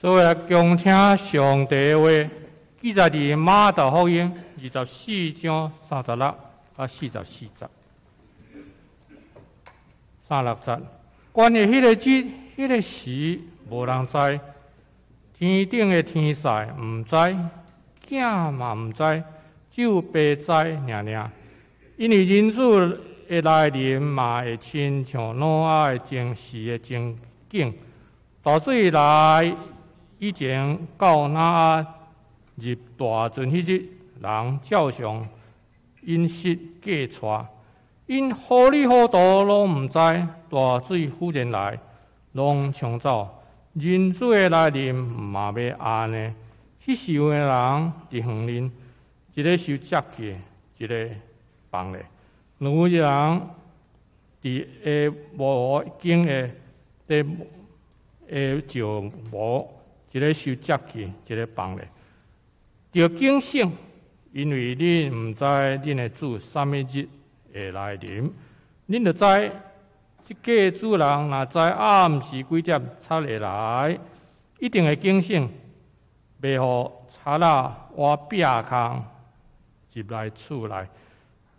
做伙來恭聽上帝的話，記載佇馬太福音24章36到44節。36節，關於彼個日、彼個時，無人知，天頂的天使毋知，囝嘛毋知，只有爸知爾爾。因為人子的來臨嘛會親像挪亞的前時的情景。大水來以前到挪亞入大船彼日，人照常飲食嫁娶，𪜶糊裡糊塗攏毋知，大水忽然來，攏沖走。人子的來臨嘛欲按呢。彼時有兩个人佇園裡，一个受接去，一个放咧。若有一人佇下磨間的佇下石磨，一个受接去，一个放咧。著警醒，因為恁毋知恁的主啥物日會來臨。恁著知，這家主人若知暗時幾點賊會來，一定會警醒，袂予賊仔倚壁空入來厝內。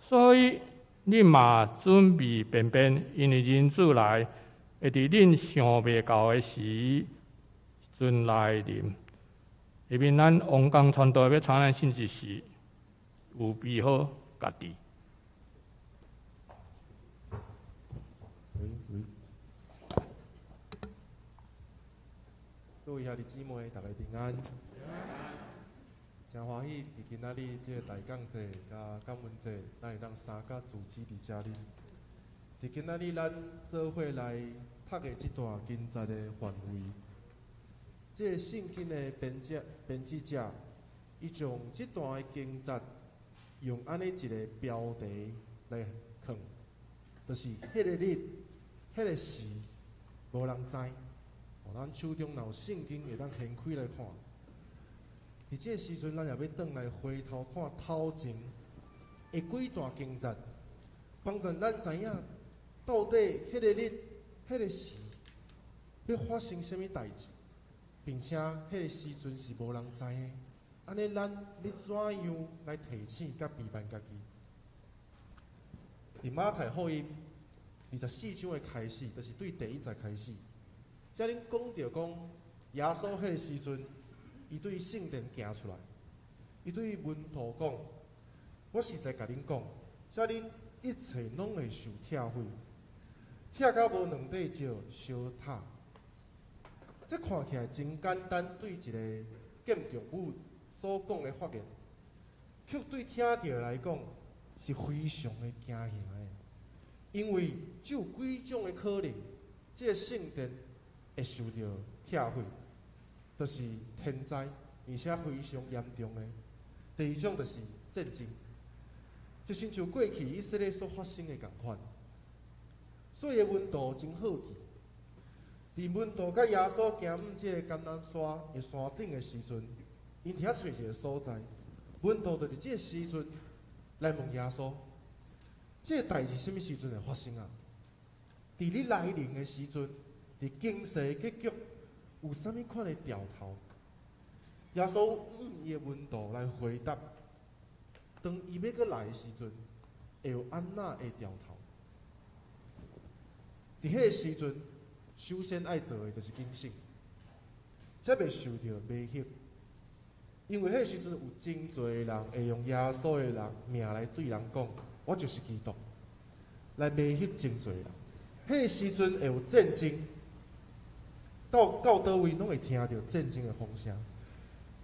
所以恁嘛準備便便，因為人子來會佇恁想袂到的時陣來臨。下面咱王江傳道欲傳咱信息時，預備好家己。喂喂，各位兄弟姊妹，大家平安。真歡喜，佇今仔日這個大講節佮感恩節，咱會當三甲主持佇遮裡。佇今仔日，咱做伙來讀的這段經節的範圍，這個聖經的編輯者，伊將這段的經節用按呢一個標題來放，就是彼個日、彼個時，無人知。咱手中若有聖經，會當掀開來看。佇這個時陣，咱也欲轉來回頭看頭前的幾段經節，幫助咱知影到底彼個日、彼個時欲發生啥物代誌，並且彼個時陣是無人知的。按呢，咱欲怎樣來提醒佮備辦家己？佇馬太福音二十四章的開始，就是對第一節開始，遮裡講著講耶穌彼個時陣，伊對聖殿行出來，伊對門徒講：我實在共恁講，遮恁一切攏會受拆毀，拆甲無兩塊石相疊。這看起來真簡單，對一個建築物所講的發言，卻對聽著來講是非常的驚嚇的，因為只有幾種的可能，這個聖殿會受著拆毀。就是天災，而且非常嚴重的。第二種就是戰爭，就親像過去以色列所發生的仝款。所以門徒真好奇，佇門徒佮耶穌行往這个橄欖山的山頂的時陣，𪜶佇遐揣一个所在，門徒就佇這个時陣來問耶穌：這个代誌啥物時陣會發生啊？佇你來臨的時陣，佇經世結局有啥物款的兆頭？耶穌向伊的門徒來回答：當伊欲閣來的時陣，會有按怎的兆頭？佇彼个時陣，首先愛做的就是警醒，才袂受著迷惑。因為彼个時陣有真濟人會用耶穌的人名來對人講：我就是基督，來迷惑真濟人。彼个時陣會有戰爭。到到佗位攏會聽著戰爭的風聲，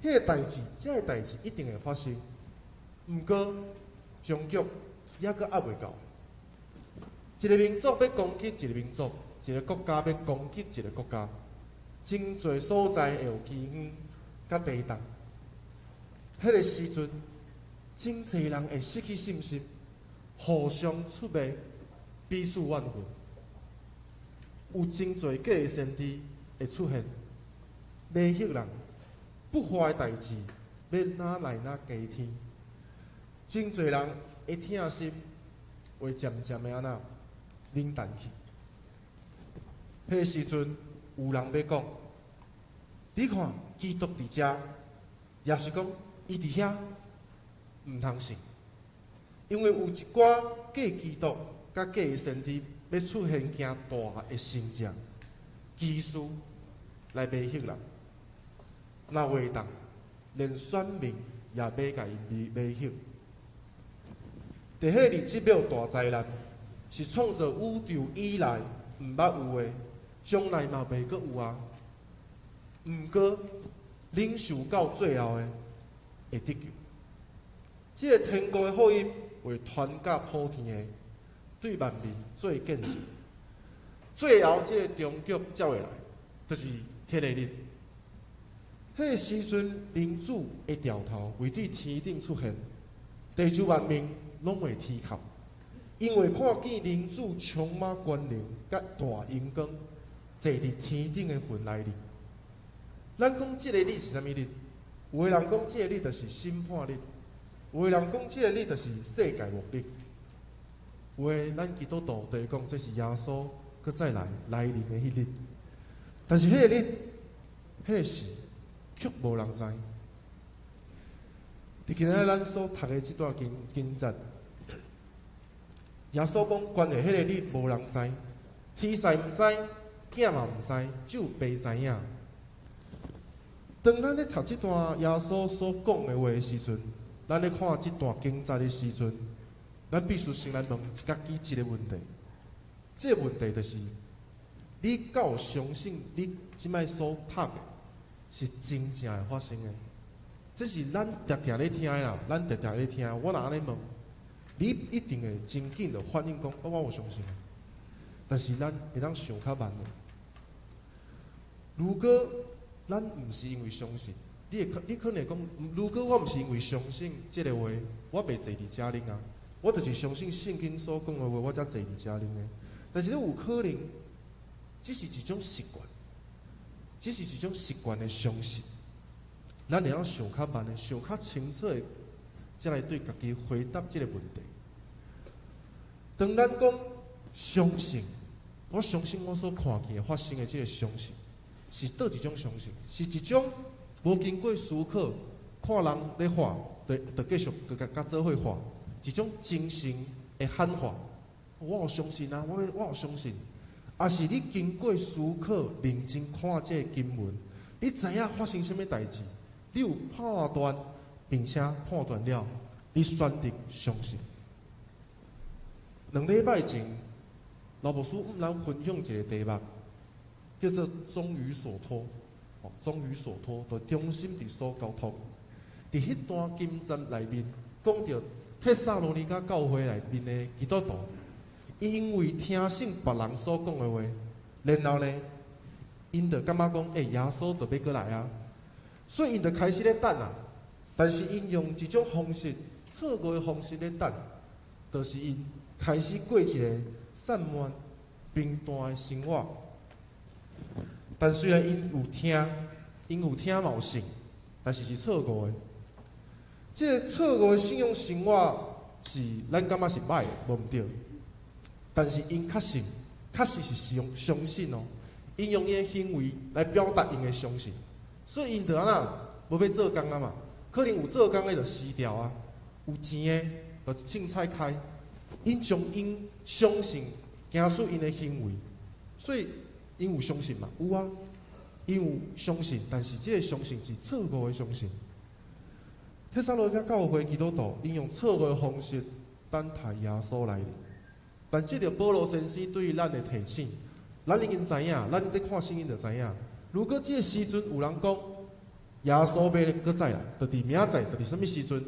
彼個代誌，這个代誌一定會發生。毋過，終局猶閣猶未到。一個民族欲攻擊一個民族，一個國家欲攻擊一個國家，真濟所在會有饑荒佮地動。彼個時陣，真濟人會失去信心，互相出賣，彼此怨恨。有真濟假的先知會出現，迷惑人，不法的代誌欲哪來哪加添，真濟人的疼心會漸漸的按怎冷淡去。彼个時陣，有人欲講，你看，基督佇遮，抑是講伊佇遐，毋通信，因為有一寡假基督佮假先知欲出現行大的神跡、奇事來迷惑人。若會當，連選民也欲共𪜶迷迷惑。佇彼日子欲有大災難，是創造宇宙以來毋捌有的，將來嘛袂閣有啊。毋過，忍受到最後的會得救。這个天國的福音會傳甲普天的，對萬民做見證。最後，這个終局才會來，就是彼个日。彼个時陣，人子會掉頭為對天頂出現，地球萬民攏會啼哭，𪜶會看見人子充滿權能佮大榮光，坐佇天頂的雲內面。咱講這個日是啥物日？有的人講這個日就是審判日，有的人講這個日就是世界末日。有的咱基督徒就會講這是耶穌閣再來來臨的彼日。但是彼个日，彼个時，卻無人知。佇今仔咱所讀的這段經經節，耶穌講關於彼个日無人知，天使毋知，囝嘛毋知，只有爸知影。當咱咧讀這段耶穌所講的話的時陣，咱咧看這段經節的時陣，咱必須先來問家己一个問題。這个問題就是：你敢有相信你這擺所讀的是真正會發生的？這是咱定定咧聽的啦，咱定定咧聽。我若按呢問，你一定會真緊就反應講：我有相信。但是咱會當想較慢的。如果咱毋是因為相信，你會你可能會講，如果我毋是因為相信這个話，我袂坐佇遮啉啊。我就是相信聖經所講的話，我才坐佇遮啉的。但是你有可能，這是一種習慣，這是一種習慣的相信。咱會曉想較慢的，想較清楚的，才來對家己回答這個問題。當咱講相信，我相信我所看見的發生的這个相信，是佗一種相信？是一種無經過思考，看人咧喊，就就繼續閣共佮做伙喊，一種精神的喊話。我有相信啊，我我有相信。抑是你經過思考，認真看這个經文，你知影發生啥物代誌，你有判斷，並且判斷了，你選擇相信。2禮拜前，老牧師向咱分享一个題目，叫做“忠於所託”。哦，忠於所託，就忠心佇所交託。佇彼段經節內面，講著帖撒羅尼迦教會內面的基督徒，因為聽信別人所講的話，然後呢，𪜶就感覺講，欸，耶穌就欲閣來啊，所以𪜶就開始咧等啊。但是𪜶用一種方式，錯誤的方式咧等，就是𪜶開始過一个散漫、平淡的生活。但雖然𪜶有聽，𪜶有聽嘛有信，但是是錯誤的。這个錯誤的信仰生活是咱感覺是䆀的，無毋對。但是𪜶確信，確實是相相信哦。𪜶用𪜶的行為來表達𪜶的相信，所以𪜶就按怎無欲做工啊嘛？可能有做工的就辭掉啊，有錢的就凊彩開。𪜶將𪜶相信行出𪜶的行為，所以𪜶有相信嘛？有啊，𪜶有相信，但是這个相信是錯誤的相信。帖撒羅尼迦教會基督徒，𪜶用錯誤的方式等待耶穌來臨。但這著保羅先生對於咱的提醒，咱已經知影，咱佇看聖經就知影。如果這个時陣有人講耶穌欲閣再來，就佇明仔載，就佇啥物時陣，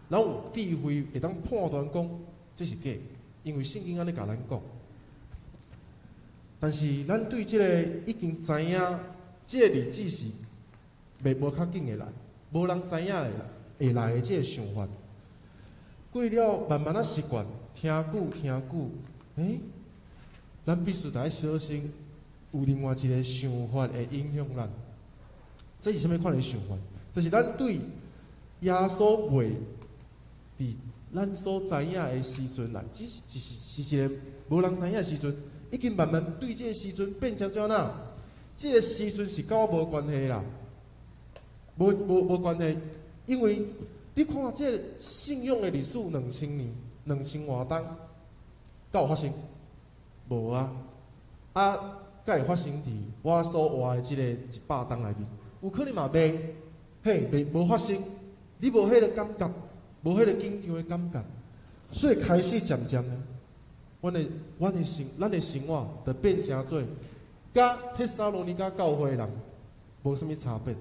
咱有智慧會當判斷講這是假，因為聖經按呢共咱講。但是咱對這个已經知影，這个日子是袂無較緊會來，無人知影會來會來的這个想法，過了慢慢仔習慣，聽久聽久，欸，咱必須得愛小心，有另外一个想法會影響咱。這是啥物款的想法？就是咱對耶穌袂佇咱所知影的時陣來，只是只是是一个無人知影的時陣，已經慢慢對這个時陣變成怎樣？這个時陣是佮我無關係啦。無關係，因為你看這個信仰的歷史2000年，2000外冬，敢有發生？無啊！啊，敢會發生佇我所活的這个100冬內面？有可能嘛袂，嘿，袂無發生。你無彼个感覺，無彼个緊張的感覺，所以開始漸漸的，阮的生活就變成做，佮帖撒羅尼迦教會的人無啥物差別，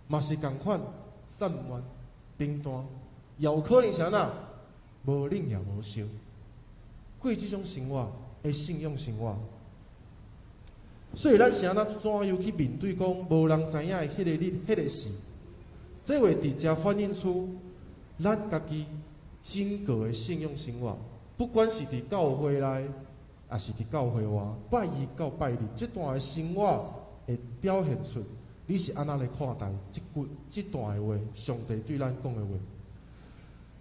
嘛是仝款散漫、平淡，也有可能是按怎無冷也無燒，過這種生活的信仰生活。所以咱是按怎怎樣去面對講無人知影的彼個日、彼個時？這會直接反映出咱家己整個的信仰生活，不管是佇教會內，抑是佇教會外，拜一到拜日，這段的生活會表現出你是按怎來看待這句、這段的話，上帝對咱講的話。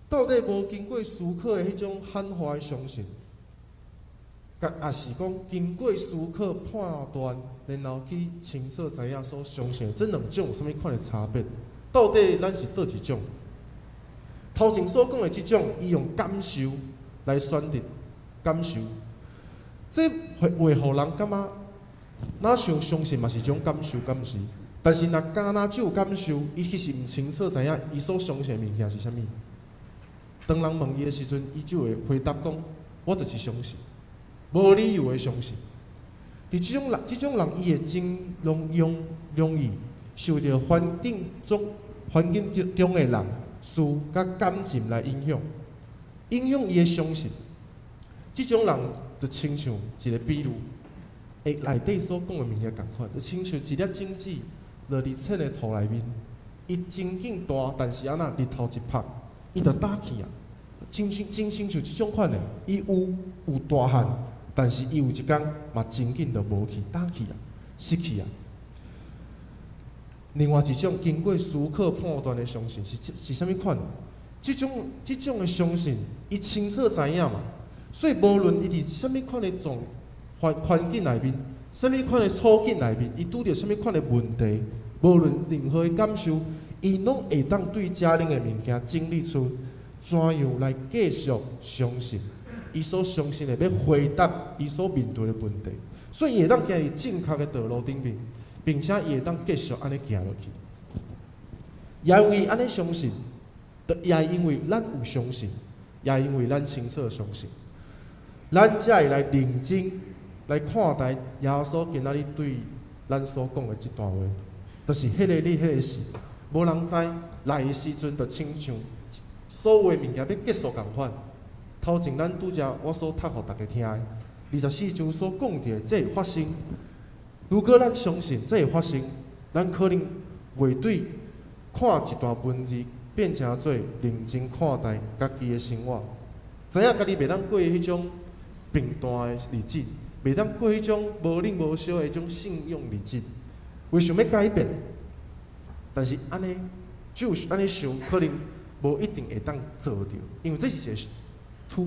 到底無經過思考的彼種喊話的相信，抑是講經過思考判斷，然後去清楚知影所相信的，這兩種有啥物款的差別？到底咱是佗一種？頭前所講的這種，伊用感受來選擇感受，這會會予人感覺，若像相信嘛是一種感受，敢毋是？但是若敢若只有感受，伊其實毋清楚知影伊所相信的物件是啥物。當人問伊的時陣，伊就會回答講：我就是相信，無理由的相信。佇這種人，這種人伊會真容易受著環境中的人事佮感情來影響，影響伊的相信。這種人就親像一個比喻，會內底所講的物件仝款，就親像一粒種子落佇淺的土內面，伊真緊大，但是按怎日頭一曬，伊就焦去啊。真親像這種款的，伊有大漢，但是伊有一工嘛真緊就無去，焦去啊，失去啊。另外一種經過思考判斷的相信是啥物款？這種的相信，伊清楚知影嘛，所以無論伊佇啥物款的環境內面，啥物款的處境內面，伊拄著啥物款的問題，無論任何的感受，伊攏會當對遮爾的物件整理出怎樣來繼續相信，伊所相信的欲回答伊所面對的問題，所以伊會當行佇正確的道路頂面，並且伊會當繼續按呢行落去。也因為按呢相信，也因為咱有相信，也因為咱清楚相信，咱才會來認真來看待耶穌今仔日對咱所講的這段話，就是彼個日、彼個時，無人知來的時陣，就親像所有的物件欲結束仝款。頭前咱拄才我所讀予大家聽的，24章所講著的，這會發生。如果咱相信這會發生，咱可能袂對看一段文字變成做認真看待家己的生活，知影家己袂當過彼種平淡的日子，袂當過彼種無冷無燒的彼種信仰日子，會想欲改變，但是按呢，就是按呢想，可能無一定會當做著，因為這是一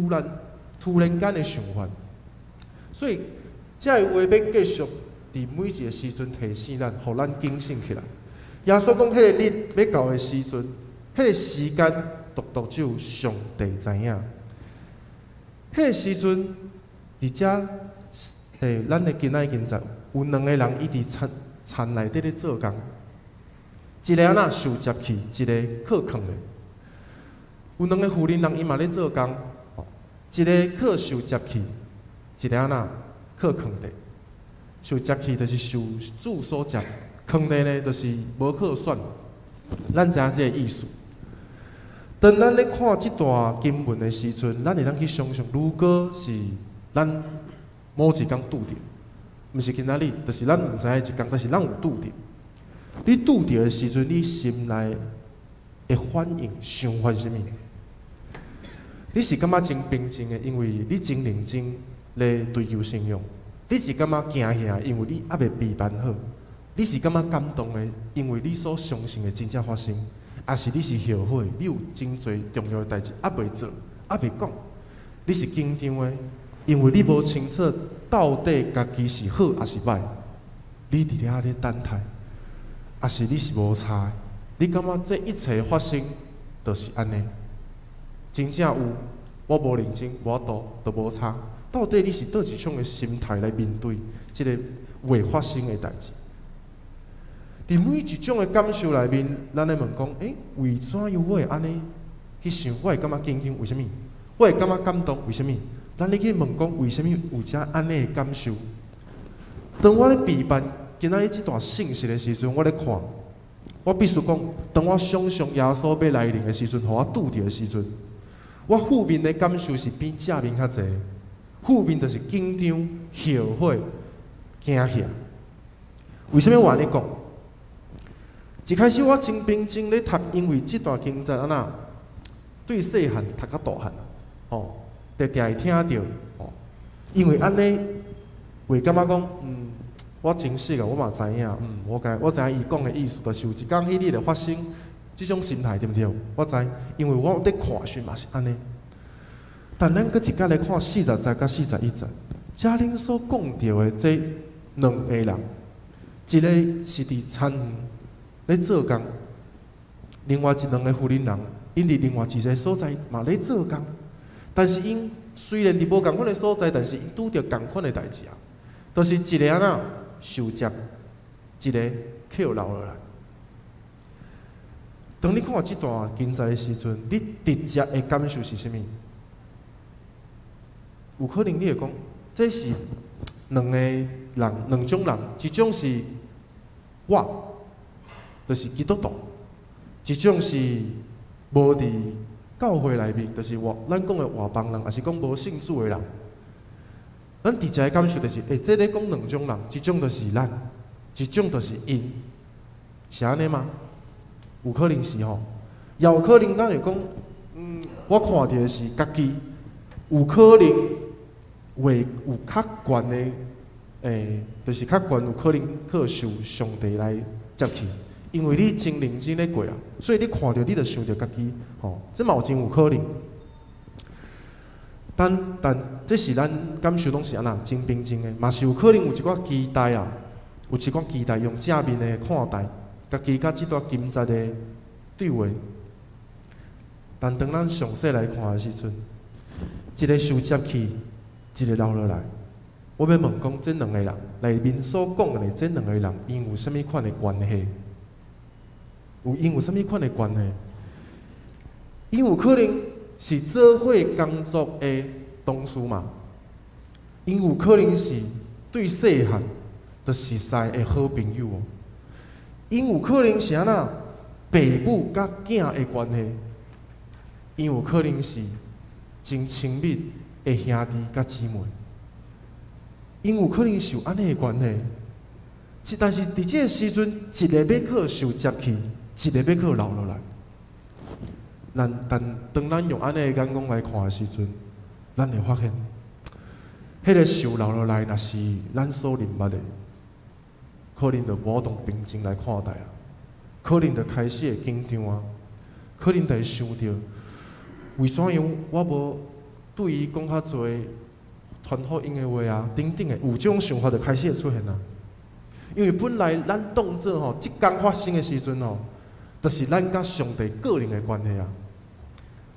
個突然間的想法，所以這个話欲繼續佇每一個時陣提醒咱，予咱警醒起來。耶穌講，彼個日欲到的時陣，彼個時間，獨獨只有上帝知影。彼個時陣，佇遮，嘿，咱的今仔日經節有兩個人，伊佇田田內底咧做工，一个按怎受接去，一个靠囥咧。有兩个婦人人，伊嘛咧做工，一个靠受接去，一个按怎靠囥咧。受接去就是受主所接，囥咧呢就是無可選。咱知影這个意思。當咱咧看這段經文的時陣，咱會當去想像，如果是咱某一工拄著，毋是今仔日，就是咱毋知影一工，但是咱有拄著。你拄著的時陣，你心內的反應、想法是啥物？你是感覺真平靜的，因為你真認真咧追求信仰；你是感覺驚嚇，因為你猶未備辦好；你是感覺感動的，因為你所相信的真正發生；抑是你是後悔，你有真濟重要的代誌猶未做，猶未講；你是緊張的，因為你無清楚到底家己是好抑是䆀，你佇遐咧等待，抑是你是無差的，你感覺這一切發生就是按呢？真正有，我無認真，無法度，就無差。到底你是佗一種的心態來面對這個未發生的代誌？佇每一種的感受內面，咱來問講：欸，為怎樣我會按呢去想？我會感覺緊張，為啥物？我會感覺感動，為啥物？咱咧去問講，為啥物有遮按呢的感受？當我咧備辦今仔日這段信息的時陣，我咧看，我必須講，當我想像耶穌欲來臨的時陣，予我拄著的時陣，我負面的感受是比正面較濟。負面就是緊張、後悔、驚嚇。為啥物我按呢講？一開始我真平靜咧讀，因為這段經節按怎對細漢讀甲大漢，吼，定定會聽著，吼，因為按呢會感覺講，我真熟啊，我嘛知影，我該我知影伊講的意思，就是有一工彼日會發生這種心態，對毋對？我知，因為我佇看時嘛是按呢。但咱閣一擺來看40節佮41節，遮恁所講著的這兩个人，一个是佇田園咧做工，另外一兩个婦人人，𪜶佇另外一个所在嘛咧做工，但是𪜶雖然佇無仝款的所在，但是𪜶拄著仝款的代誌啊，就是一个按怎受接，一个予留落來。當你看這段經節的時陣，你直接的感受是啥物？有可能你會講，這是兩個人，兩種人，一種是我，就是基督徒；一種是無佇教會內面，就是外咱講的外邦人，抑是講無信主的人。咱直接的感受就是，欸，這咧講兩種人，一種就是咱，一種就是𪜶，是按呢嗎？有可能是吼，也有可能咱會講，我看著的是家己，有可能會有較懸的，欸，就是較懸有可能去受上帝來接去，因為你真認真咧過啊，所以你看著你就想著家己，吼，這嘛有真有可能。但但這是咱感受攏是按怎真平靜的，嘛是有可能有一寡期待啊，有一寡期待用正面的看待家己佮這段經節的對話。但當咱詳細來看的時陣，一个受接去，一个留落來。我欲問講，這兩个人內面所講的這兩个人，𪜶有啥物款的關係？有𪜶有啥物款的關係？𪜶有可能是做伙工作的同事嘛？𪜶有可能是對細漢就熟似的好朋友哦。𪜶有可能是按怎爸母佮囝的關係？𪜶有可能是真親密的兄弟佮姊妹。𪜶有可能是有按呢的關係。但是佇這个時陣，一个欲去受接去，一个欲去留落來。咱但當咱用按呢的眼光來看的時陣，咱會發現，彼个受留落來，若是咱所認捌的，可能就無當平靜來看待啊，可能就開始會緊張啊，可能就會想著，為怎樣我無對伊講較濟傳福音的話啊，等等的，有這種想法就開始會出現啊。因為本來咱當做吼，這工發生的時陣吼，就是咱佮上帝個人的關係啊。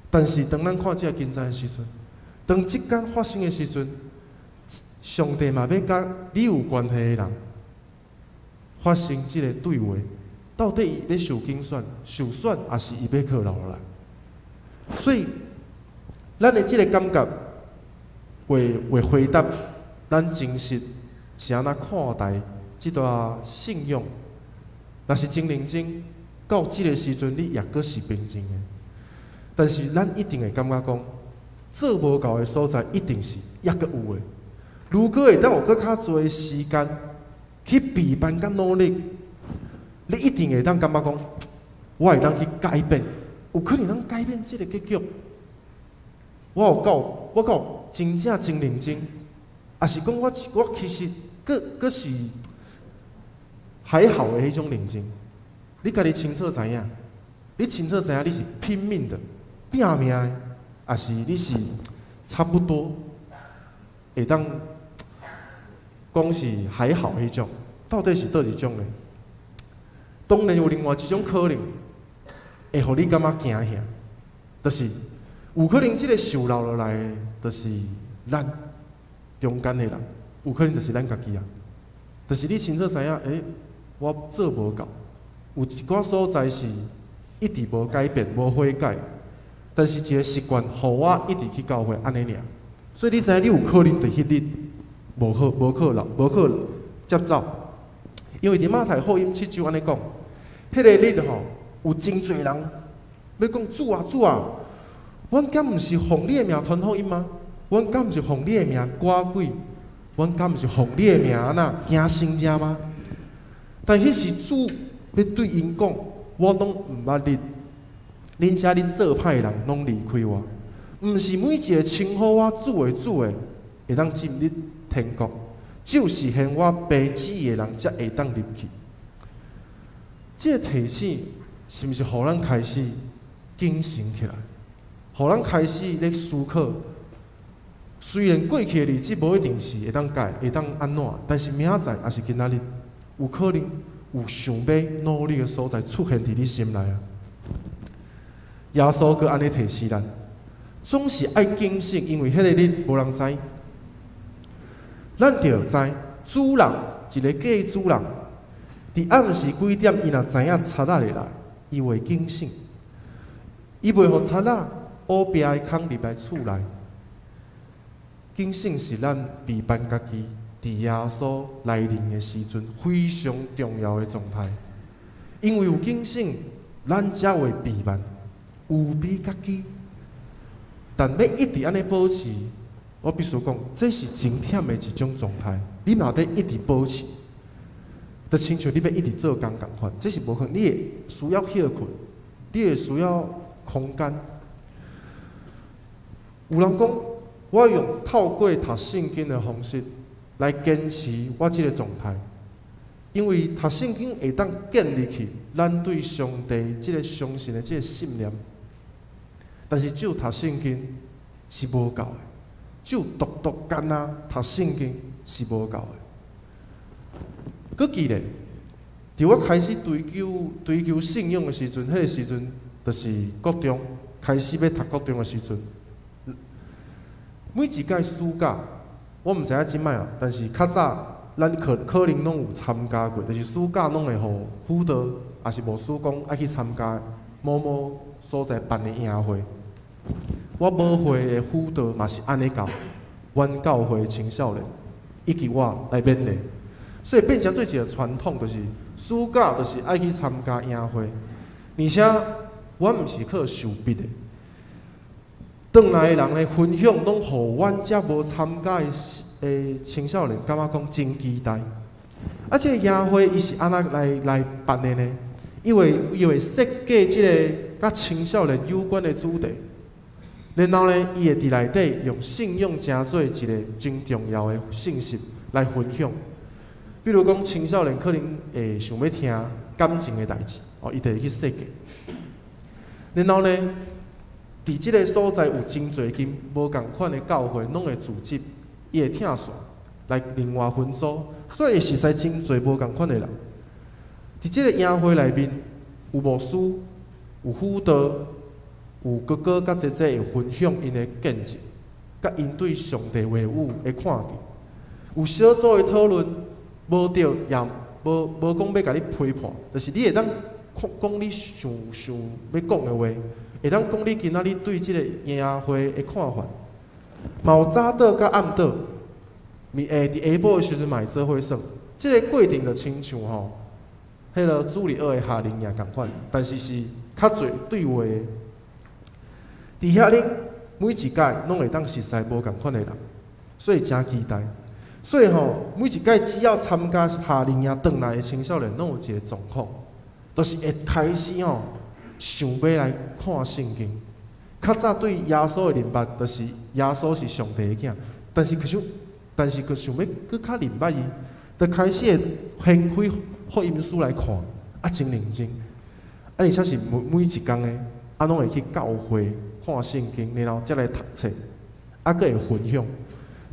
但是當咱看這个經節的時陣，當這工發生的時陣，上帝嘛欲佮你有關係的人發生這个對話，到底伊欲受揀選、受選，抑是伊欲去留落來？所以，咱的這个感覺會會回答咱真實是按怎看待這段信仰。若是真認真，到這个時陣你抑閣是平靜的。但是咱一定會感覺講，做無夠的所在一定是抑閣有的。如果會當有閣較濟時間去備辦佮努力，你一定會當感覺講，我會當去改變，有可能當改變這个結局。我有夠，我夠真正真認真，抑是講我我其實閣閣是還好的彼種認真。你家己清楚知影，你清楚知影你是拼命的、拼命的，抑是你是差不多會當講是還好彼種，到底是佗一種呢？當然有另外一種可能，會予你感覺驚嚇，就是有可能這个受留落來的，就是咱中間的人，有可能就是咱家己啊。就是你清楚知影，我做無夠，有一寡所在是一直無改變、無悔改，但是一个習慣，予我一直去教會按呢爾。所以你知影，你有可能佇彼日無好、無可能、無可能接走，因為佇馬太福音七章按呢講，彼个日吼有真濟人欲講主啊主啊，阮敢毋是奉你的名傳福音嗎？阮敢毋是奉你的名趕鬼？阮敢毋是奉你的名按怎行神跡嗎？但彼時主欲對𪜶講，我攏毋捌恁，恁遮恁做歹人攏離開我。毋是每一个稱呼我主的主的，會當進入天國，只有實現我父旨意的人，才會當入去。這个提醒是毋是予咱開始警醒起來？予咱開始咧思考。雖然過去的日子無一定是會當改，會當按怎，但是明仔載抑是今仔日，有可能有想欲努力的所在出現佇你心內啊！耶穌閣按呢提示咱，總是愛警醒，因為彼個日無人知。咱著知主人一个家主人，佇暗時幾點，伊若知影賊仔會來，伊會警醒，伊袂予賊仔烏白的空入來厝內。警醒是咱備辦家己佇耶穌來臨的時陣非常重要的狀態，因為有警醒，咱才會備辦，預備家己。但欲一直按呢保持，我必須講，這是真忝的一種狀態。你若欲一直保持，就親像你欲一直做工仝款，這是無可能。你會需要歇睏，你會需要空間。有人講，我用透過讀聖經的方式來堅持我這个狀態，因為讀聖經會當建立起咱對上帝這个相信的這个信念。但是只有讀聖經是無夠的，只有獨獨干焦讀聖經是無夠的。閣記得，佇我開始追求信仰的時陣，彼个時陣就是國中開始欲讀國中的時陣。每一屆暑假，我毋知影這擺啊，但是較早咱可能攏有參加過，就是暑假攏會予輔導，抑是牧師講愛去參加某某所在辦的營會。我母會的輔導嘛是按呢教，阮教會青少年以及我來勉勵，所以變成做一个傳統，就是暑假就是愛去參加營會，而且阮毋是靠受逼的。轉來的人的分享，攏予阮遮無參加的青少年感覺講真期待。啊，這个營會伊是按怎來辦的呢？伊會設計這个佮青少年有關的主題，然後呢，伊會佇內底用信仰成做一个真重要的信息來分享。比如講，青少年可能會想欲聽感情的代誌，哦，伊就會去設計。然後呢，佇這个所在有真濟間無仝款的教會，攏會組織，伊會拆線來另外分組，所以會熟似真濟無仝款的人。佇這个營會內面，有牧師，有輔導，有哥哥佮姐姐會分享𪜶的見證，佮𪜶對上帝話語的看見。有小組的討論，無著也無講欲共你批判，就是你會當講你想想欲講的話。會當講你今仔日對這个營會的看法，嘛有早禱佮暗禱，佇下晡的時陣嘛會做伙耍。這个過程就親像吼，彼个主日學的夏令營仝款，但是是較濟對話的。佇遐恁每一屆攏會當熟似無仝款的人，所以誠期待。所以吼，每一屆只要參加夏令營轉來的青少年，攏有一个狀況，就是會開始吼，想欲來看聖經。較早對耶穌的認捌，就是耶穌是上帝的囝，但是閣想欲閣較認捌伊，就開始會掀開福音書來看，啊，真認真。啊，而且是每一工的，啊，攏會去教會看聖經，然後才來讀冊，啊，閣會分享。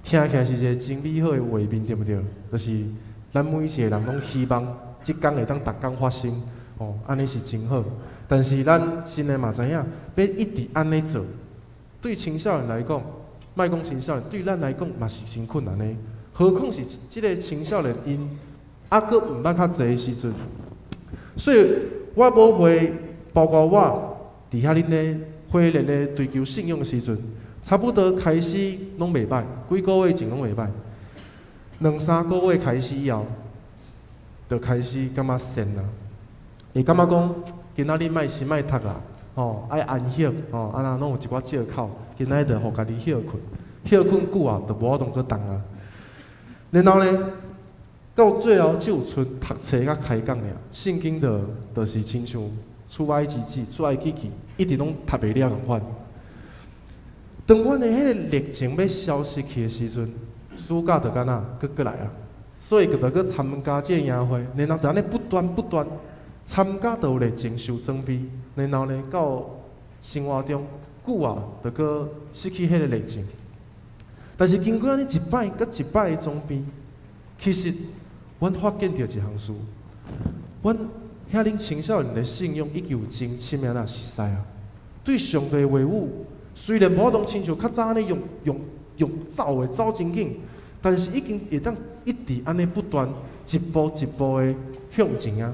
聽起來是一个真美好的畫面，對毋對？就是咱每一个人攏希望這工會當逐工發生，哦，按呢是真好。但是咱心內嘛知影，欲一直按呢做，對青少年來講，莫講青少年，對咱來講嘛是真困難的。何況是這个青少年，𪜶猶閣毋捌較濟的時陣，所以我母會，包括我，佇遐恁咧火熱咧追求信仰的時陣，差不多開始攏袂䆀，幾個月前攏袂䆀，兩三個月開始以後，就開始感覺善啊，會感覺講今仔日莫先莫讀啦，吼，愛安息，吼，啊若攏有一寡藉口，今仔日就予家己歇睏，歇睏久啊，就無法度閣動啊。然後呢，到最後只有賰讀冊佮開講爾，聖經就是親像出埃及記、出埃及記，一直攏讀袂了仝款。當阮的彼个熱情欲消失去的時陣，暑假就敢若閣過來啊，所以就閣參加這个營會，然後就按呢不斷不斷參加，就有熱情受裝備，然後呢到生活中久啊，就閣失去彼个熱情。但是經過按呢一擺閣一擺的裝備，其實阮發現著一項事，阮遐恁青少年的信仰已經有真深的那熟似啊，對上帝的話語，雖然無法度親像較早按呢用用用走的走真緊，但是已經會當一直按呢不斷一步一步的向前啊。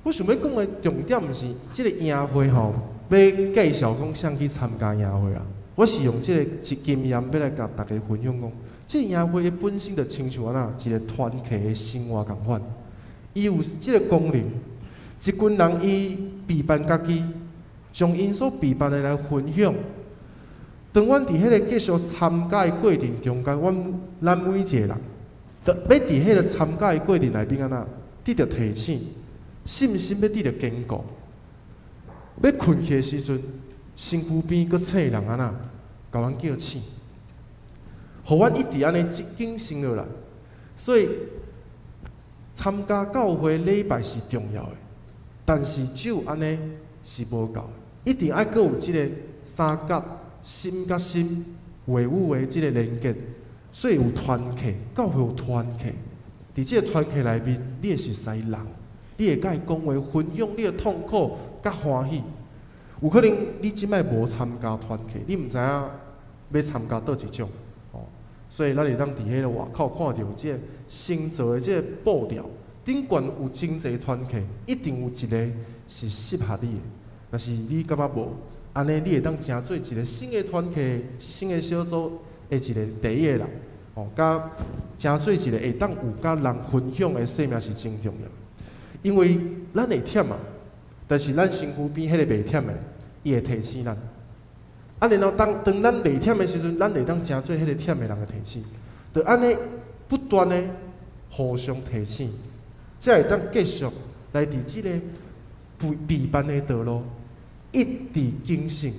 我想欲講的重點毋是這个營會吼，欲介紹講啥去參加營會啊。我是用這个一經驗欲來共大家分享講，這个營會本身就親像按怎一个團契的生活仝款，伊有這个功能，一群人伊備辦家己，將𪜶所備辦的來分享。當阮佇彼个繼續參加的過程中間，阮咱每一个人，著欲佇彼个參加的過程內面按怎得著提醒，信心欲得著堅固。欲睏去的時陣，身軀邊閣醒人按怎，共阮叫醒，予阮一直按呢警醒落來。所以參加教會禮拜是重要的，但是只有按呢是無夠，一定愛閣有這个相佮心佮心話語的這个連結。所以有團契，教會有團契。佇這个團契內面，你會熟似人，你會佮伊講話，分享你的痛苦佮歡喜。有可能你這擺無參加團契，你毋知影欲參加佗一種，哦，所以咱會當佇彼个外口看著這个新造的這个步調，頂懸有真濟團契，一定有一个是適合你的。若是你感覺無，按呢你會當成做一个新的團契、新的小組的一个第一个人，哦，佮成做一个會當有佮人分享的生命是真重要。因為咱會忝啊，但是咱身軀邊彼个袂忝的，伊會提醒咱。啊，然後當當咱袂忝的時陣，咱會當成做彼个忝的人的提醒。就按呢不斷的互相提醒，才會當繼續來佇這个備備辦的道路，一直警醒。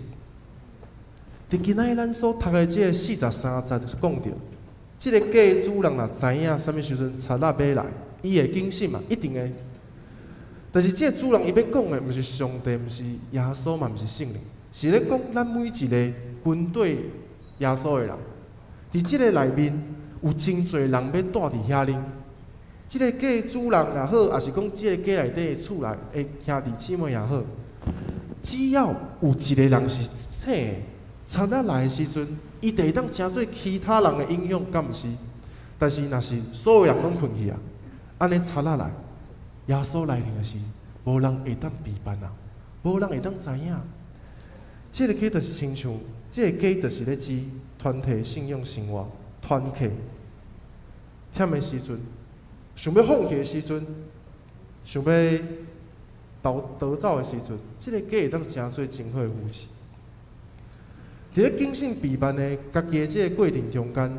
佇今仔日咱所讀的這个43節就是講著，這个家主人若知影啥物時陣賊仔欲來，伊會警醒嘛，一定會。但是這个主人伊欲講的，毋是上帝，毋是耶穌嘛，毋是聖靈，是咧講咱每一个跟綴耶穌的人，佇這个內面有真濟人欲蹛佇遐恁。這个家主人也好，抑是講這个家內底的厝內的兄弟姊妹也好，只要有一个人是醒的，賊仔來的時陣，伊就會當成做其他人的影響，敢毋是？但是若是所有人攏睏去啊，按呢賊仔來，耶穌來臨的時，無人會當備辦啊，無人會當知影。這个家就是親像，這个家就是咧指團體信仰生活，團契忝的時陣，想欲放棄的時陣，想欲逃逃走的時陣，這个家會當成做真好的扶持。佇咧警醒備辦的家己的這个過程中間，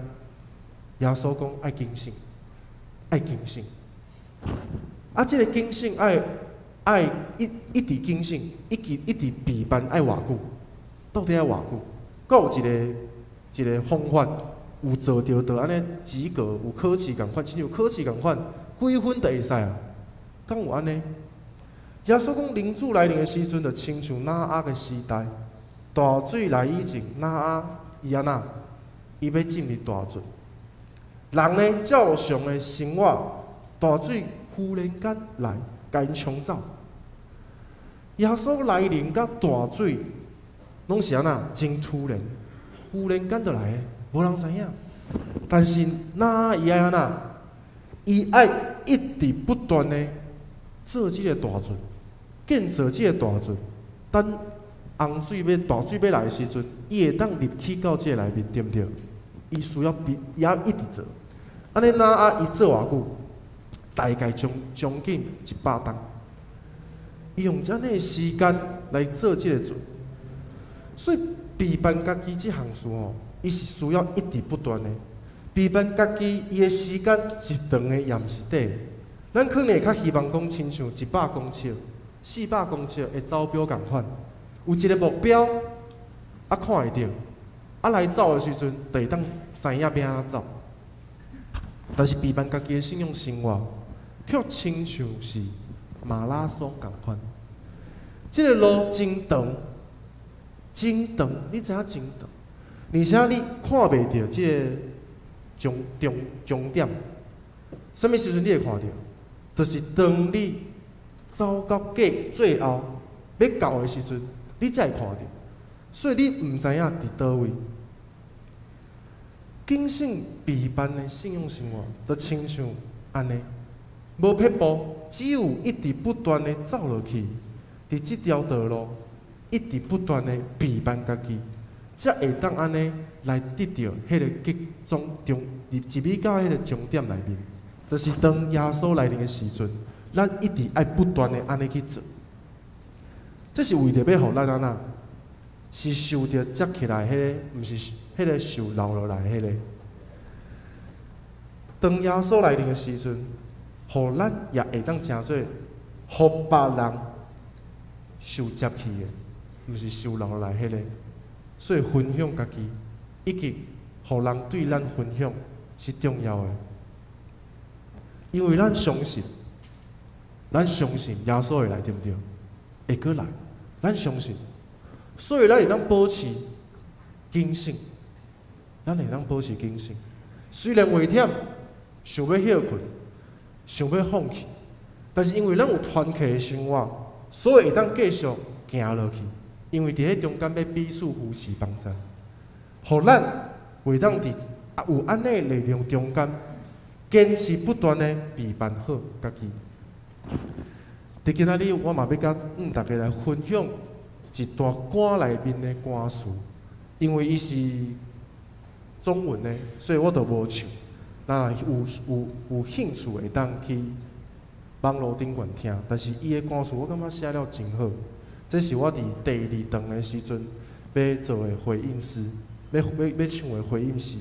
耶穌講愛警醒，愛警醒。啊，這个警醒愛愛一一直警醒，一直一直備辦愛偌久？到底愛偌久？閣有一个一个方法，有做著就按呢及格，有考試仝款，親像考試仝款，幾分就會使啊？敢有按呢？耶穌講，人子來臨的時陣，就親像挪亞的時代，大水來以前，挪亞伊按怎？伊欲進入大船。人呢，照常的生活，大水忽然間來，共𪜶沖走。耶穌來臨佮大水，攏是按怎真突然，忽然間就來的，無人知影。但是挪亞伊愛按怎？伊愛一直不斷的做這個大船，建造這個大船，等洪水欲大水欲來的時陣，伊會當入去到這個內面，對毋對？伊需要比，伊愛一直做。按呢挪亞伊做偌久？大概將近100冬。伊用這按呢的時間來做這個船，所以陪伴家己這項事吼，伊是需要一直不斷的。陪伴家己，伊的時間是長的，也毋是短的。咱可能會較希望講，親像100公尺、400公尺的走表仝款，有一個目標，啊看會著，啊來走的時陣，就會當知影欲按怎走。但是陪伴家己的信仰生活，卻親像是馬拉松仝款。這個路真長，真長，你知影真長，而且你看袂著這個終點。啥物時陣你會看著？就是當你走到過最後欲到的時陣，你才會看著。所以你毋知影佇佗位。警醒陪伴的信仰生活，就親像按呢，無撇步，只有一直不斷的走落去，佇這條道路一直不斷的陪伴家己，才會當按呢來得著彼個結終終入入去到彼個終點內面。就是當耶穌來臨的時陣，咱一直愛不斷的按呢去做。這是為著欲予咱按怎？是受著接起來彼个，毋是彼個受留落來彼个。當耶穌來臨的時陣，予咱也會當成做予別人受接去的，毋是受留落來彼个。所以分享家己，以及予人對咱分享是重要的，因為咱相信，咱相信耶穌會來，對毋對？會閣來，咱相信，所以咱會當保持警醒，咱會當保持警醒。雖然會忝，想欲歇睏，想欲放棄，但是因為咱有團契的生活，所以會當繼續行落去。因為佇彼中間欲彼此扶持幫贊，予咱會當佇有按呢力量中間，堅持不斷的陪伴好家己。佇今仔日，我嘛欲佮大家來分享一段歌內面的歌詞，因為伊是中文的，所以我就無唱。若有興趣會當去網路頂懸聽，但是伊的歌詞我感覺寫了真好。這是我佇第二堂的時陣欲做的回應詩，欲唱的回應詩。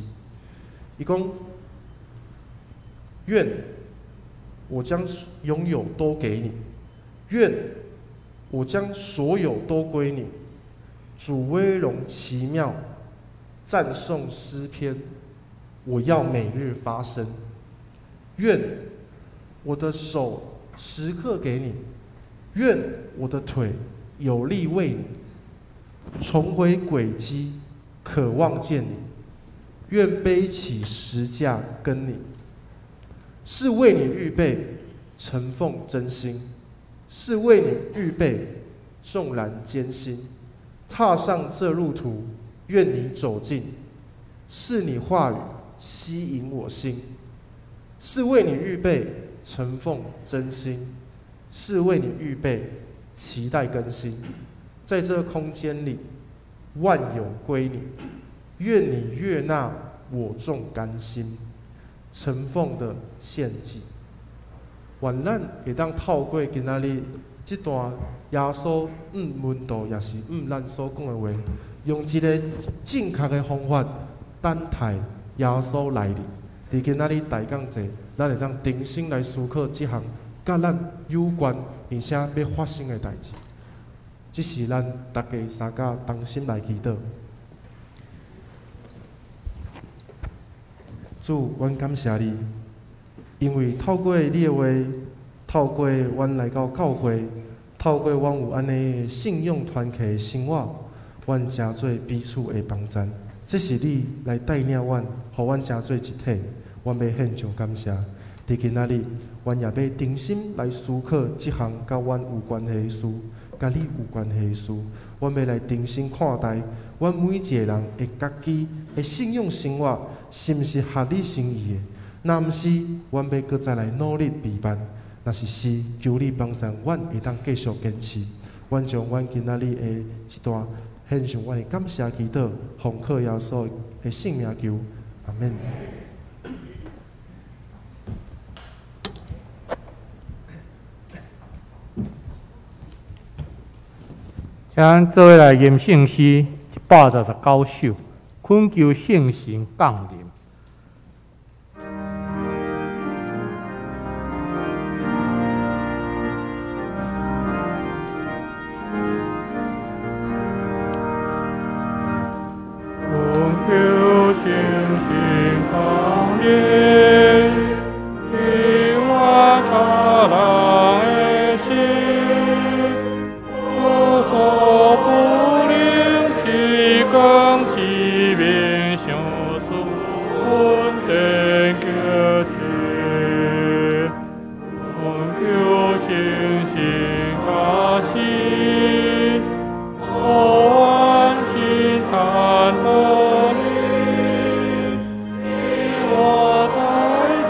伊講：願我將擁有都給你，願我將所有都歸你。主威榮奇妙，讚頌詩篇，我要每日發聲。願我的手時刻給你，願我的腿有力為你，重回軌跡，渴望見你。願背起十架跟你，是為你預備承奉真心，是為你預備縱然艱辛，踏上這路途，願你走進，是你話語吸引我心，是為你預備承奉真心，是為你預備期待更新，在這空間裡，萬有歸你，願你悅納我眾甘心，承奉的獻祭。願咱會當透過今仔日這段耶穌向門徒，也是向咱所講的話，用一個正確的方法等待耶穌來臨。佇今仔日大講祭，咱會當重新來思考這項佮咱有關而且欲發生的代誌。這是咱大家三甲同心來祈禱。主，阮感謝你，因為透過你的話，透過阮來到教會，透過阮有按呢信仰團契的生活，阮成做彼此的幫贊。這是你來帶領阮，予阮成做一體。阮欲獻上感謝。佇今仔日，阮也欲重新來思考這項佮阮有關係的事。佮你有關係的事，阮欲來重新看待阮每一个人的家己的信仰生活，是毋是合你心意的？若毋是，阮欲閣再來努力備辦。若是是，求你幫助阮會當繼續堅持。阮將阮今仔日的這段獻上阮的感謝祈禱，奉靠耶穌的聖名求，阿們。請咱做伙來吟聖詩119首，懇求聖神降臨。懇求聖神降臨，伫我各人的心，無所不能，至光至明，相思穩定腳迹。懇求聖神加持，予阮心坦得力，我在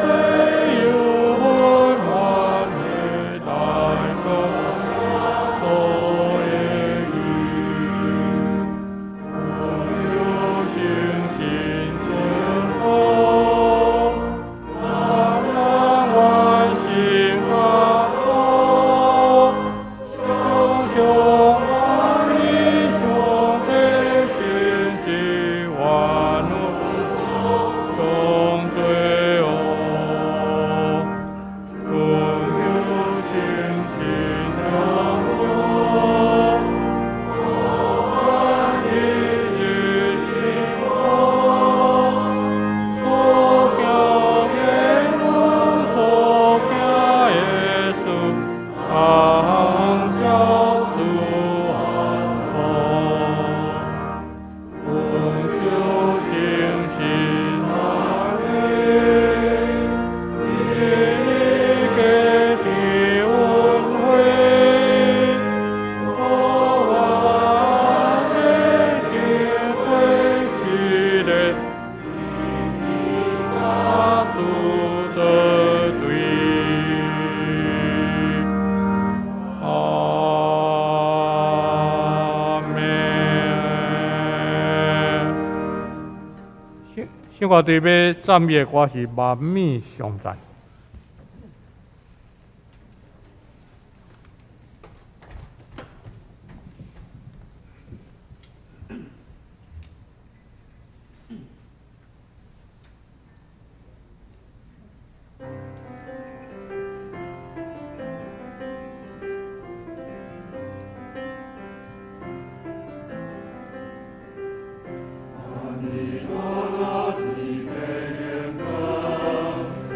這有溫暖的來個所的義。懇求聖神眷顧，讓阮心加厚，常常愛上帝心志萬物中最好。懇求聖神降臨，予阮一日進步，所行的路，所行的事，通交出安好。懇求聖神來臨，一個天恩惠，予我的經過試煉，加主這對。阿們。小歌隊欲讚美的歌是《萬米上讚》。你說昨天被閹割，你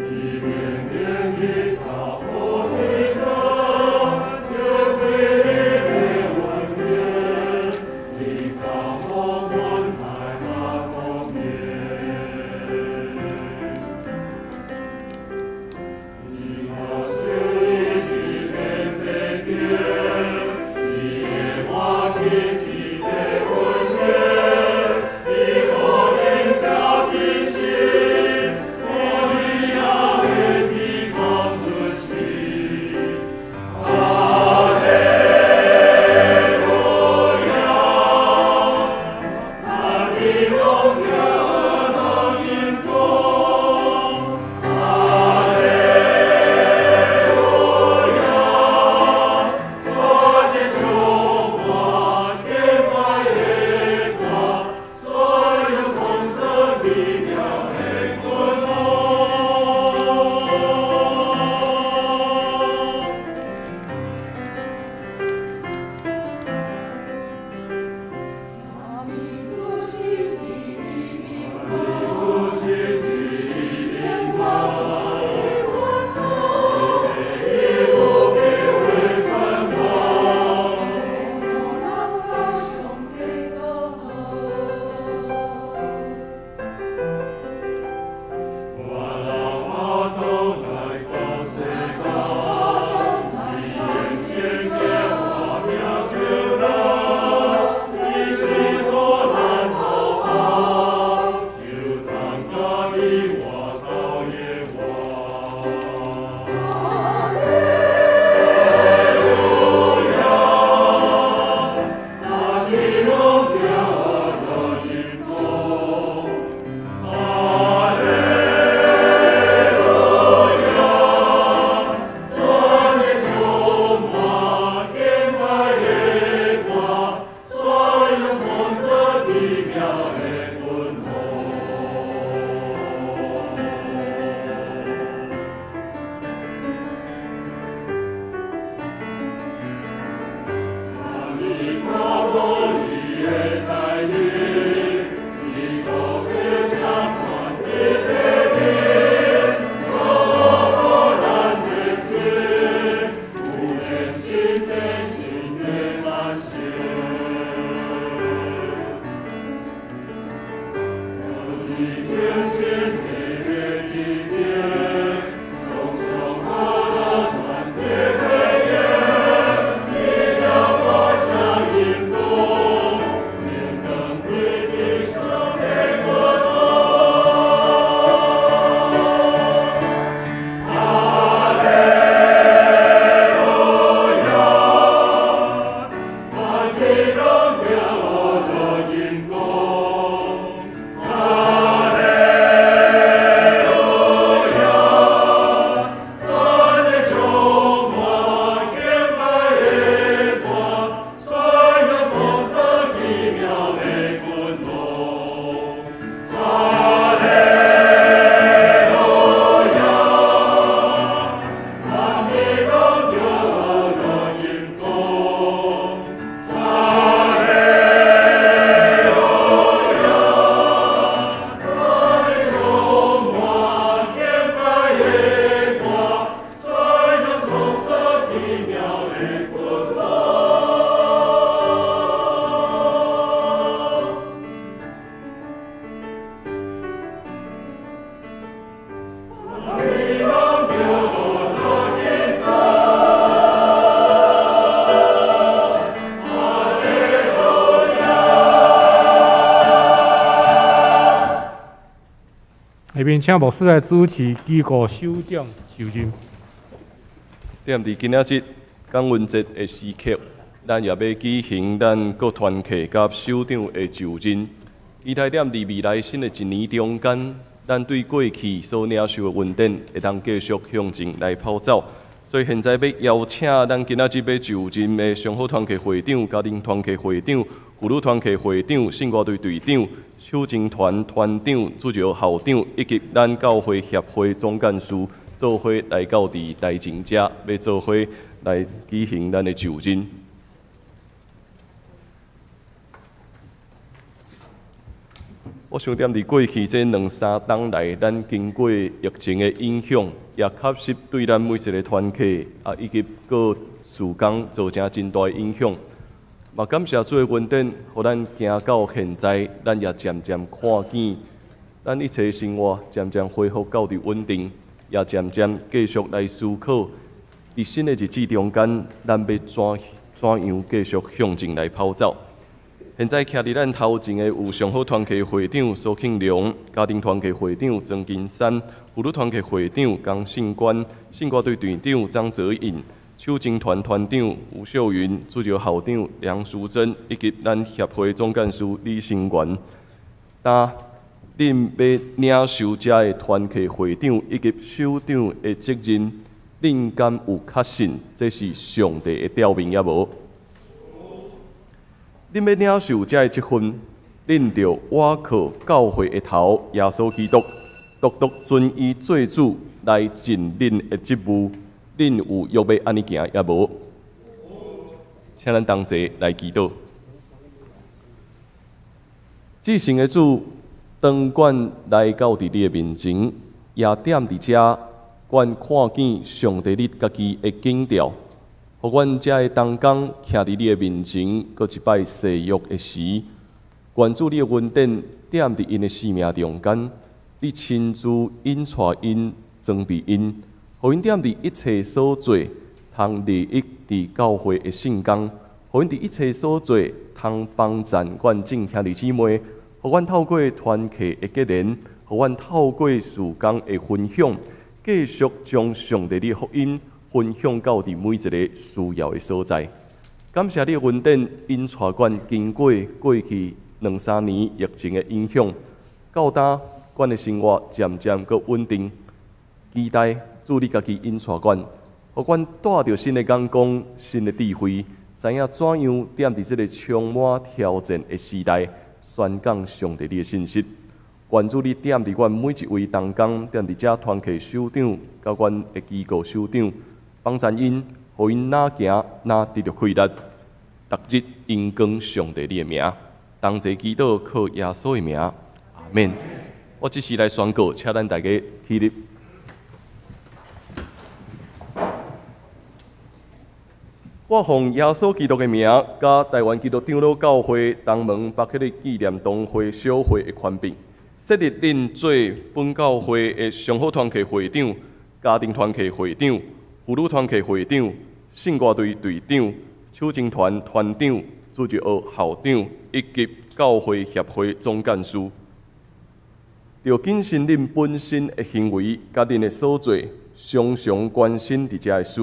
下面請牧師來主持機構首長就任。踮佇今仔日感恩節的時刻，咱也欲舉行咱各團契佮首長的就任。期待踮佇未來新的一年中間，咱對過去所領受的恩典，會當繼續向前來跑走。所以現在欲邀請咱今仔日欲就任的上好團契會長、家庭團契會長、婦女團契會長、聖歌隊隊長、手情團團長、主日學校長，以及咱教會協會總幹事，做伙來到佇台前遮，欲做伙來舉行咱的就任。我想踮佇過去這兩三冬來，咱經過疫情的影響，也確實對咱每一个團契啊，以及各事工造成真大的影響。嘛，感謝主的恩典，予咱行到現在，咱也漸漸看見，咱一切生活漸漸恢復到佇穩定，也漸漸繼續來思考，佇新的日子中間，咱欲怎樣繼續向前來跑走。現在徛佇咱頭前的有上好團契會長蘇慶良、家庭團契會長曾金山、婦女團契會長江信官、聖歌隊隊長張澤穎、手情團團長吳秀雲、主日學校長梁淑珍，以及咱協會總幹事李新元。當恁欲領受遮的團契會長以及首長的責任，恁敢有確信這是上帝的調命抑無？恁欲領受遮的職分，恁著倚靠教會的頭耶穌基督，獨獨尊伊做主來盡恁的職務。恁有約欲按呢行抑無？請咱同齊來祈禱。至聖的主，當阮來到佇你的面前，也踮佇遮，阮看見上帝你家己的景調。予阮遮的同工徛佇你的面前，閣一擺誓約的時，願主你的恩典踮佇𪜶的生命中間，你親自引帶𪜶、裝備𪜶，予𪜶踮佇一切所做通利益佇教會的聖工，予𪜶佇一切所做通幫贊阮眾兄弟姊妹，予阮透過團契的結連，予阮透過事工的分享，繼續將上帝的福音分享到佇每一个需要的所在。感謝你的恩典，引帶阮經過過去兩三年疫情的影響，到今阮的生活漸漸閣穩定。期待主你家己引帶阮，予阮帶著新的眼光、新的智慧，知影怎樣踮佇這个充滿挑戰的時代，宣講上帝你的信息。願主你踮佇阮每一位同工，踮佇遮團契首長，佮阮的機構首長，幫贊𪜶，予𪜶若行若得著氣力，逐日榮光上帝你的名。同齊祈禱，靠耶穌的名，阿們。我這時來宣告，請咱大家起立。我奉耶穌基督的名，佮台灣基督長老教會東門巴克利紀念堂會小會的權柄，設立恁做本教會的上好團契會長、家庭團契會長、婦女團契會長、聖歌隊隊長、手情團團長、主日學校長以及教會協會總幹事。著謹慎恁本身的行為，佮恁的所做，常常關心佇遮的事，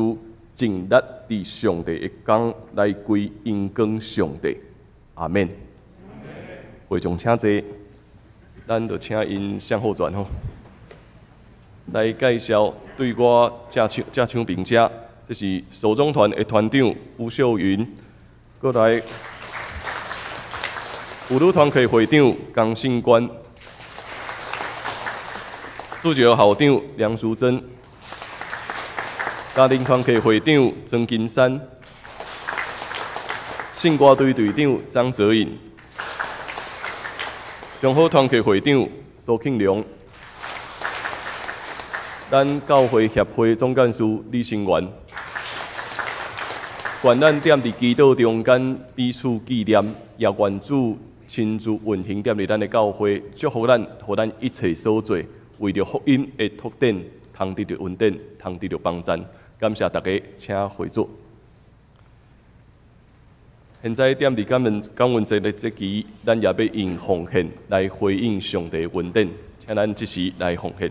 盡力佇上帝的工來歸榮光上帝。阿們。會眾請坐，咱就請𪜶向後轉吼，來介紹對我正手邊遮，這是手中團的團長吳秀雲，閣來婦女團契會長江信官，主日學校長梁淑珍，家庭團契會長曾金山，聖歌隊隊長張澤穎，上好團契會長蘇慶良，咱教會協會總幹事李新元。願咱踮佇祈禱中間彼此紀念，也願主親自運行踮佇咱的教會，祝福咱，予咱一切所做，為著福音的拓展，通得著恩典，通得著幫贊。感謝大家，請回座。現在踮佇感恩節的這期，咱也欲用奉獻來回應上帝恩典，請請咱這時來奉獻。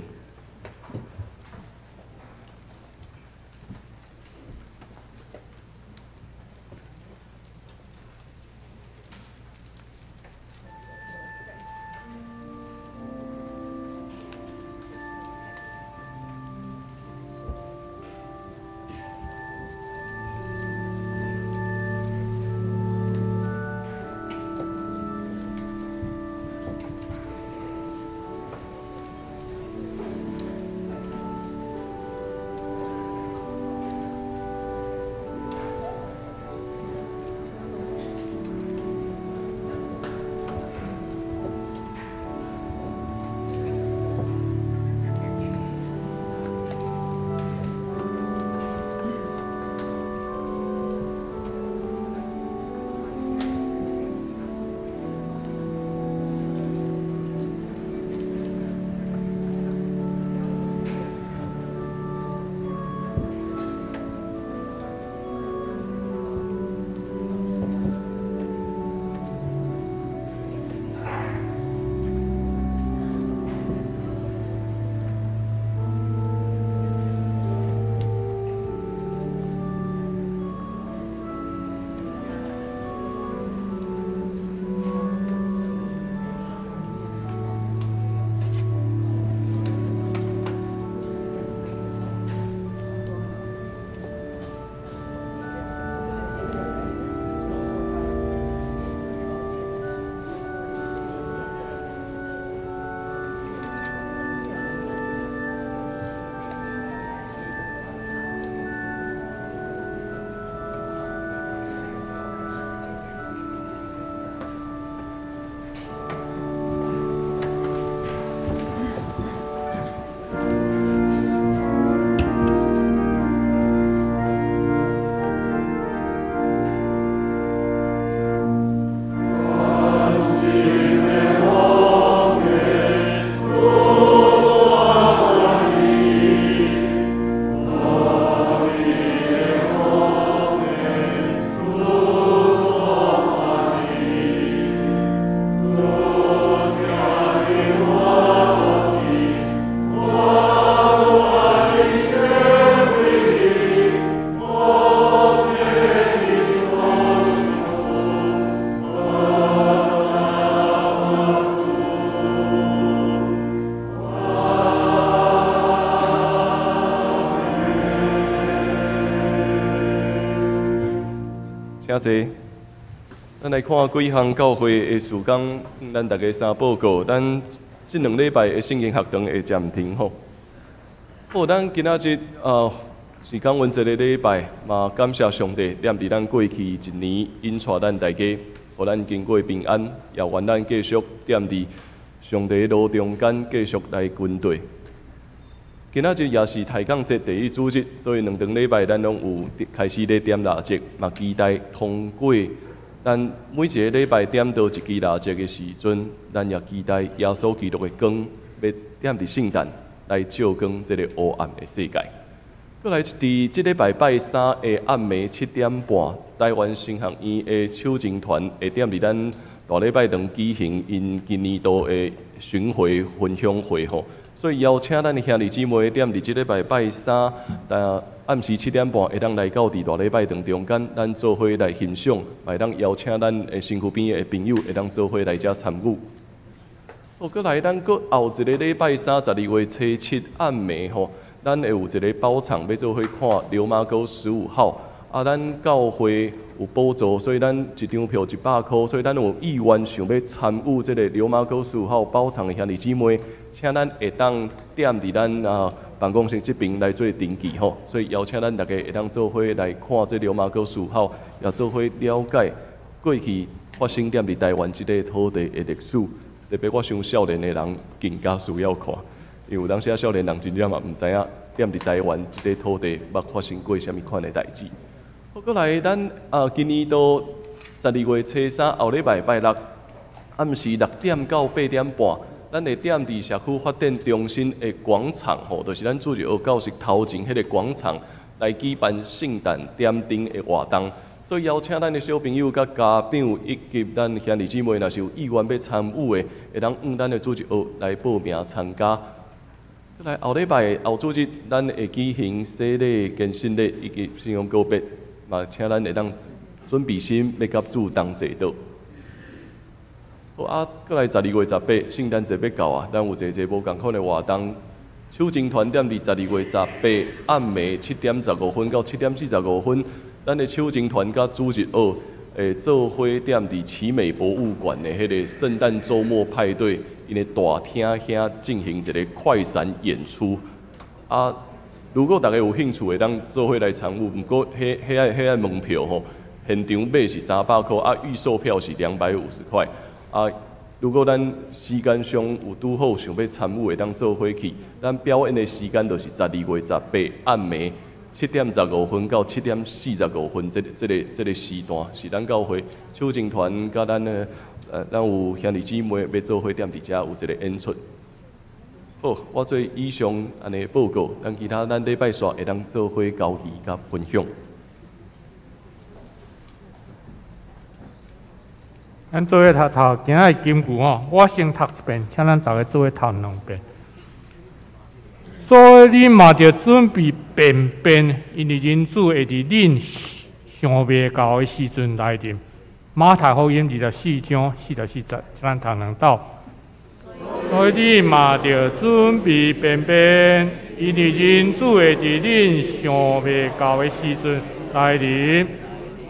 請坐。咱來看幾項教會的事工，咱大家三報告。咱這兩禮拜的聖經學堂會暫停吼。好，咱今仔日啊是感恩節的禮拜，嘛感謝上帝，踮佇咱過去一年引帶咱大家，予咱經過平安，也願咱繼續踮佇上帝的路中間繼續來跟綴。今仔日也是抬槓節第一主日，所以兩頓禮拜咱攏有開始咧點蠟燭，嘛期待通過咱每一个禮拜點著一支蠟燭的時陣，咱也期待耶穌基督的光欲踮佇聖誕來照光這个黑暗的世界。閣來，佇這禮拜拜三的暗暝7點半，台灣神學院的手琴團會踮佇咱大禮拜堂舉行𪜶今年度的巡迴分享會吼。所以邀請咱的兄弟姊妹，踮佇這禮拜拜三，暗時7點半，會當來到佇大禮拜堂中間，咱做伙來欣賞，會當邀請咱的身軀邊的朋友，會當做伙來遮參與。好，閣來咱閣後一個禮拜三，12月初7暗暝吼，咱會有一個包場欲做伙看《流麻溝十五號》。啊，咱教會有補助，所以咱一張票100箍，所以咱有意願想欲參與這个流麻溝十五號包場的兄弟姊妹，請咱會當踮佇咱啊辦公室這爿來做登記吼。所以邀請咱大家會當做伙來看這流麻溝十五號，也做伙了解過去發生踮佇台灣這个土地的歷史。特別我想少年的人更加需要看，因為有當時少年人真正嘛毋知影踮佇台灣這个土地捌發生過啥物款的代誌。好，閣來咱啊，今年度12月初3後禮拜拜六暗時6點到8點半，咱會踮佇社區發展中心的廣場吼，就是咱主日學教室頭前彼个廣場來舉辦聖誕點燈的活動。所以邀請咱的小朋友佮家長以及咱兄弟姊妹，若是有意願欲參與的，會當向咱的主日學來報名參加。來後禮拜後主日，咱會舉行洗禮、堅信禮以及信仰告別，嘛請咱會當準備心，欲佮主同齊倒。好啊，閣來12月18，聖誕節欲到啊，咱有一个無仝款的活動，手情團踮佇十二月十八暗暝7點15分到7點45分，咱的手情團佮主日學會做伙踮佇奇美博物館的彼個聖誕週末派對，𪜶的大廳遐進行一個快閃演出。啊，如果大家有興趣，會當做伙來參與。毋過，彼個門票吼，現場買是300箍，啊，預售票是250塊。啊，如果咱時間上有拄好想欲參與，會當做伙去。咱表演的時間就是十二月十八暗暝7點15分到7點45分，這個時段是咱教會手情團佮咱的咱有兄弟姊妹欲做伙踮佇遮有一個演出。好，我做以上按呢報告，咱其他咱禮拜煞會當做伙交誼佮分享。咱做伙讀讀今仔的金句吼，我先讀一遍，請咱逐家做伙讀兩遍。所以恁嘛著準備便便，因為人子會佇恁想袂到的時陣來臨。馬太福音24章44節，請咱讀兩遍。所以恁嘛著準備便便，因為人子會佇恁想袂到的時陣來臨。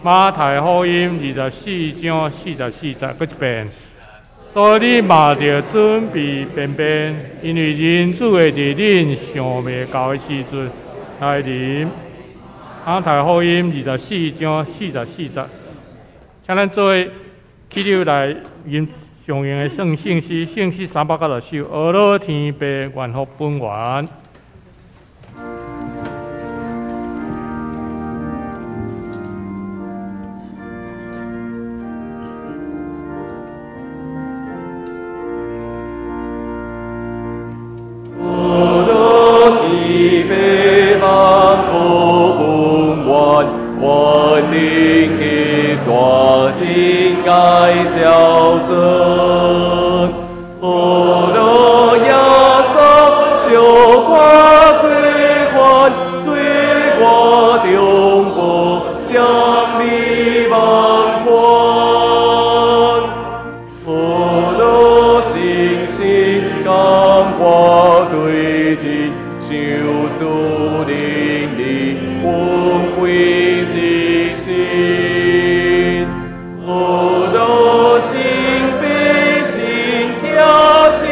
馬太福音24章44節，閣一遍。所以恁嘛著準備便便，因為人子會佇恁想袂到的時陣來臨。馬太福音24章44節，請咱做伙起立來吟上用的聖詩，聖詩390首，阿樂天父願福本源。愛教尊，阿羅耶穌小掛罪犯，罪我中保將你萬寬。阿羅信心感化罪人，受思靈力恩惠之心。心比心疼心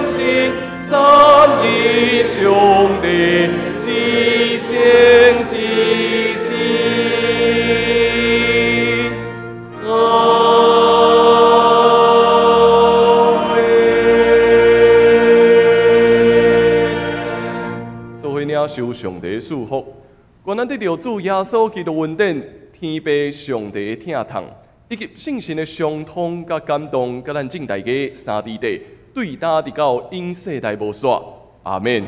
心，三一兄弟至善至亲。阿們。做伙領受上帝賜福，願咱得著主耶穌基督恩典，天父上帝疼痛，以及聖神的相通佮感動，佮咱眾大家三弟弟，對今直到永世代無煞。阿們。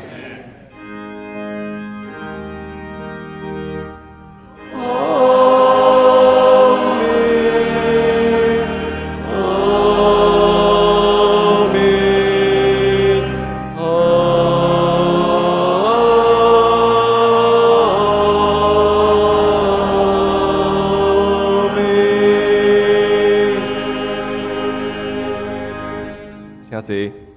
請坐。